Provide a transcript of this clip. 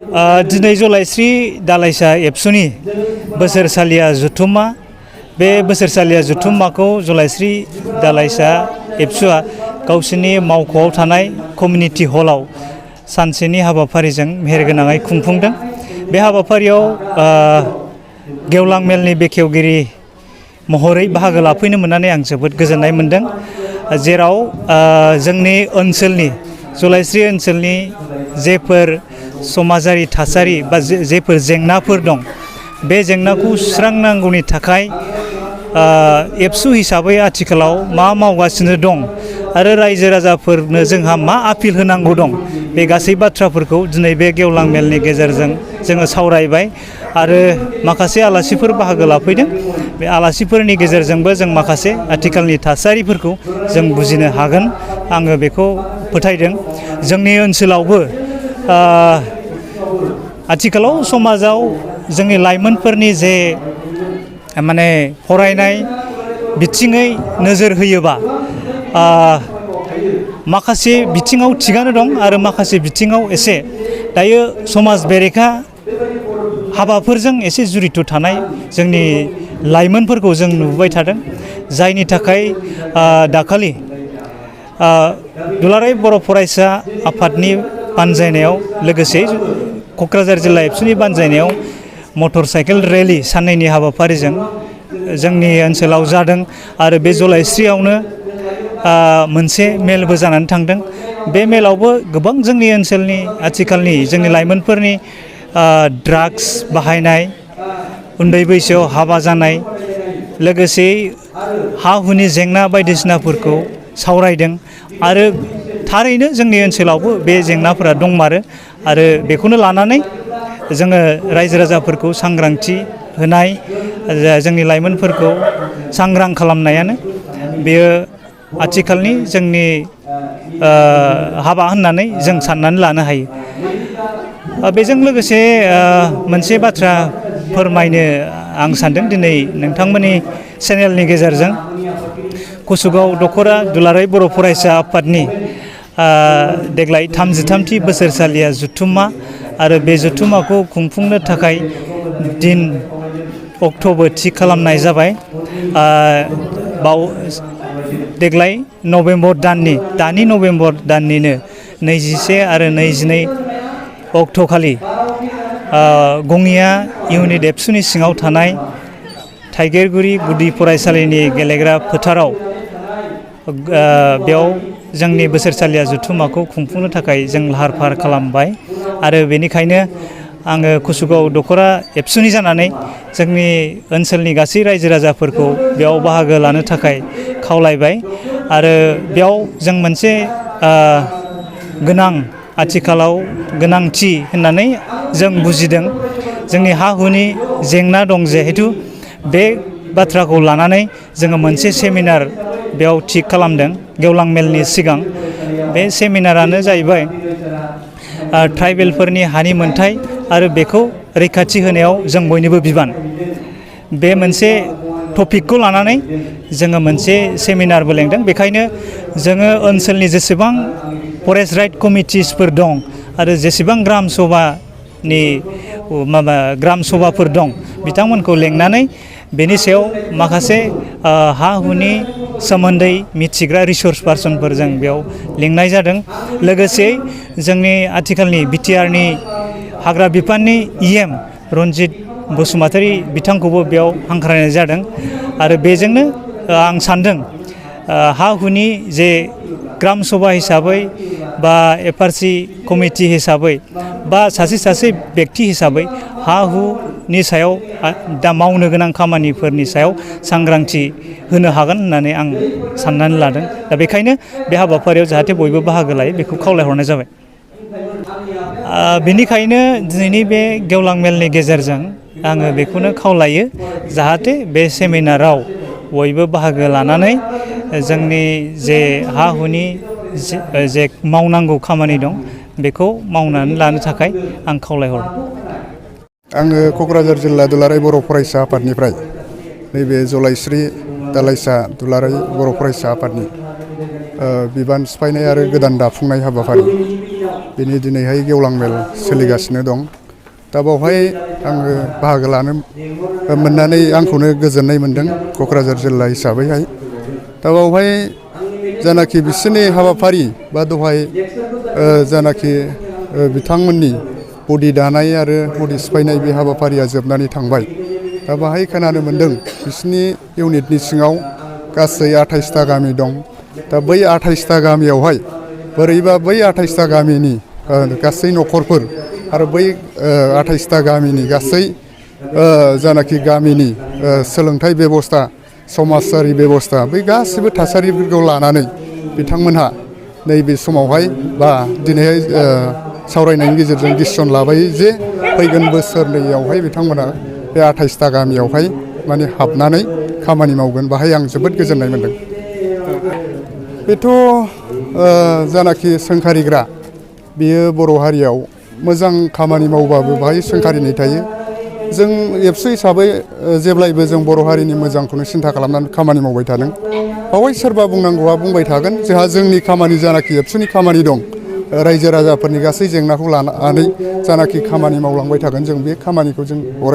दिनै जलाइस्रि दालाइसा एबसुनि बोसोरसालिया जुथुमा बे बोसोरसालिया जुथुमाखौ जलाइस्रि दालाइसा एबसुआ गावसोरनि मावख'आव थानाय कमिउनिटि हलाव सानसेनि हाबाफारिजों मेहेरगोनाङै खुंफुंदों। बे हाबाफारियाव गेवलां मेलनि बेखेवगिरि महरै बाहागो लाफैनो मोननानै आं जोबोद गोजोननाय मोनदों। जेराव जोंनि ओनसोलनि जलाइस्रि ओनसोलनि जेफोर समाजारि थासारि बा जेफोर जेंनाफोर दं बे जेंनाखौ सुस्रांनांगौनि थाखाय एबसु हिसाबै आथिखालाव मा मावगासिनो दं आरो रायजो राजाफोरनो जोंहा मा आपिल होनांगौ दं बे गासै बाथ्राफोरखौ दिनै बे गेवलां मेलनि गेजेरजों जोङो सावरायबाय आरो माखासे आलासिफोर बाहागो लाफैदों। बे आलासिफोरनि गेजेरजोंबो जों माखासे आथिखालनि थासारिफोरखौ जों बुजिनो हागोन आङो बेखौ फोथायदों। जोंनि ओनसोलावबो आथिखालाव समाजाव जोंनि लाइमोनफोरनि जे माने फरायनाय बिथिङै नोजोर होयोबा माखासे बिथिङाव थिगानो दं आरो माखासे बिथिङाव एसे दायो समाज बेरेखा हाबाफोरजों एसे जुरित' थानाय जोंनि लाइमोनफोरखौ जों नुबोबाय थादों। जायनि थाखाय दाखालि दुलाराय बर' फरायसा आफादनि बानजायनायाव लोगोसे क'क्राझार जिल्ला एबसुनि बानजायनायाव मटर साइकेल रेलि साननैनि हाबाफारिजों जोंनि ओनसोलाव जादों आरो बे जलाइस्रियावनो मोनसे मेलबो जानानै थांदों। बे मेलावबो गोबां जोंनि ओनसोलनि आथिखालनि जोंनि लाइमोनफोरनि ड्राग्स बाहायनाय, उन्दै बैसोआव हाबा जानाय, लोगोसे हा हुनि जेंना बायदिसिनाफोरखौ सावरायदों आरो थारैनो जोंनि ओनसोलावबो बे जेंनाफोरा दंमारो आरो बेखौनो लानानै जोङो रायजो राजाफोरखौ सांग्रांथि होनाय, जोंनि लाइमोनफोरखौ सांग्रां खालामनायानो बेयो आथिखालनि जोंनि हाबा होननानै जों साननानै लानो हायो। बेजों लोगोसे मोनसे बाथ्रा फोरमायनो आं सानदों दिनै नोंथांमोननि चेनेलनि गेजेरजों कसुगाव दख'रा दुलाराय बर' फरायसा आफादनि देग्लाय 33थि बोसोरसालिया जुथुमा आरो बे जुथुमाखौ खुंफुंनो थाखाय दिन अक्ट'बो थि खालामनाय जाबाय। देग्लाय दानि नभेम्बर दाननिनो 21 आरो 22 अक्ट'खालि गङिया इउनिट एबसुनि सिङाव थानाय थाइगेरगुरि गुदि फरायसालिनि गेलेग्रा फोथाराव बेयाव जोंनि बोसोरसालिया जुथुमाखौ खुंफुंनो थाखाय जों लाहार फाहार खालामबाय आरो बेनिखायनो आङो कसुगाव दख'रा एबसुनि जानानै जोंनि ओनसोलनि गासै रायजो राजाफोरखौ बेयाव बाहागो लानो थाखाय खावलायबाय आरो बेयाव जों मोनसे आथिखालाव गोनांथि होननानै जों बुजिदों। जोंनि हा हुनि जेंना दं जिहेथु बे बाथ्राखौ लानानै जोङो मोनसे सेमिनार बेयाव थिग खालामदों गेवलां मेलनि सिगां। बे सेमिनारानो जाहैबाय ट्राइबेलफोरनि हानि मोनथाय आरो बेखौ रैखाथि होनायाव जों बयनिबो बिबान। बे मोनसे टपिकखौ लानानै जोङो मोनसे सेमिनारबो लेंदों। बेखायनो जोङो ओनसोलनि जेसेबां फरेस्ट राइट कमिटिसफोर दं आरो जेसेबां ग्राम सभाफोर दं बिथांमोनखौ लेंनानै बेनि सायाव माखासे हा हुनि सोमोन्दै मिथिग्रा रिसर्स पार्सनफोर जों बेयाव लिंनाय जादों। लोगोसे जोंनि आथिखालनि बिटिआरनि हाग्रा बिफाननि EM रन्जित बसुमतारी बिथांखौबो बेयाव हांख्रायनाय जादों आरो बेजोंनो आं सानदों हा हुनि जे ग्राम सभा हिसाबै बा FRC कमिटि हिसाबै बा सासे बेक्ति हिसाबै हा हुनि सायाव दा मावनो गोनां खामानिफोरनि सायाव सांग्रांथि होनो हागोन होननानै आं साननानै लादों। दा बेखायनो बे हाबाफारियाव जाहाथे बयबो बाहागो लायो बेखौ खावलायहरनाय जाबाय। बेनिखायनो दिनैनि बे गेवलां मेलनि गेजेरजों आङो बेखौनो खावलायो जाहाथे बे सेमिनाराव बयबो बाहागो लानानै जोंनि जे हा हुनि जे मावनांगौ खामानि दं बेखौ मावनानै लानो थाखाय आं खावलायहरो। आङो क'क्राझार जिल्ला दुलाराय बर' फरायसा आफादनिफ्राय नैबे जलाइस्रि दालाइसा दुलाराय बर' फरायसा आफादनि बिबान सिफायनाय आरो गोदान दाफुंनाय हाबाफारि बेनि दिनैहाय गेवलां मेल सोलिगासिनो दं। दा बावहाय आङो बाहागो लानो मोननानै आंखौनो गोजोननाय मोनदों क'क्राझार जिल्ला हिसाबैहाय। दा बावहाय जानाखि बिसोरनि हाबाफारि बा दहाय जानाखि बिथांमोननि बडि दानाय आरो बडि सिफायनाय बे हाबाफारिया जोबनानै थांबाय। दा बाहाय खोनानो मोन्दों बिसिनि इउनिटनि सिङाव गासै 28टा गामि दं। दा बै 28टा गामियावहाय बोरैबा बै 28टा गामिनि गासै न'खरफोर आरो बै 28टा गामिनि गासै जानाखि गामिनि सोलोंथाइ बेबस्था समाजारि बेबस्था बै गासिबो थासारिफोरखौ लानानै बिथांमोनहा नैबे समावहाय बा दिनैहाय सावरायनायनि गेजेरजों डिसिसन लाबाय जे फैगोन बोसोरनैयावहाय बिथांमोना बे 28टा गामियावहाय माने हाबनानै खामानि मावगोन। बाहाय आं जोबोद गोजोननाय मोन्दों। बेथ' जानाखि सोंखारिग्रा बेयो बर' हारियाव मोजां खामानि मावबाबो बाहाय सोंखारिनाय थायो। जों एबसु हिसाबै जेब्लायबो जों बर' हारिनि मोजांखौनो सिन्था खालामनानै खामानि मावबाय थादों। बावहाय सोरबा बुंनांगौआ बुंबाय थागोन। जोंहा जोंनि खामानि जानाखि एबसुनि खामानि दं रायजो राजाफोरनि गासै जेंनाखौ लानानै जानाखि खामानि मावलांबाय थागोन जों बे खामानिखौ जों अराय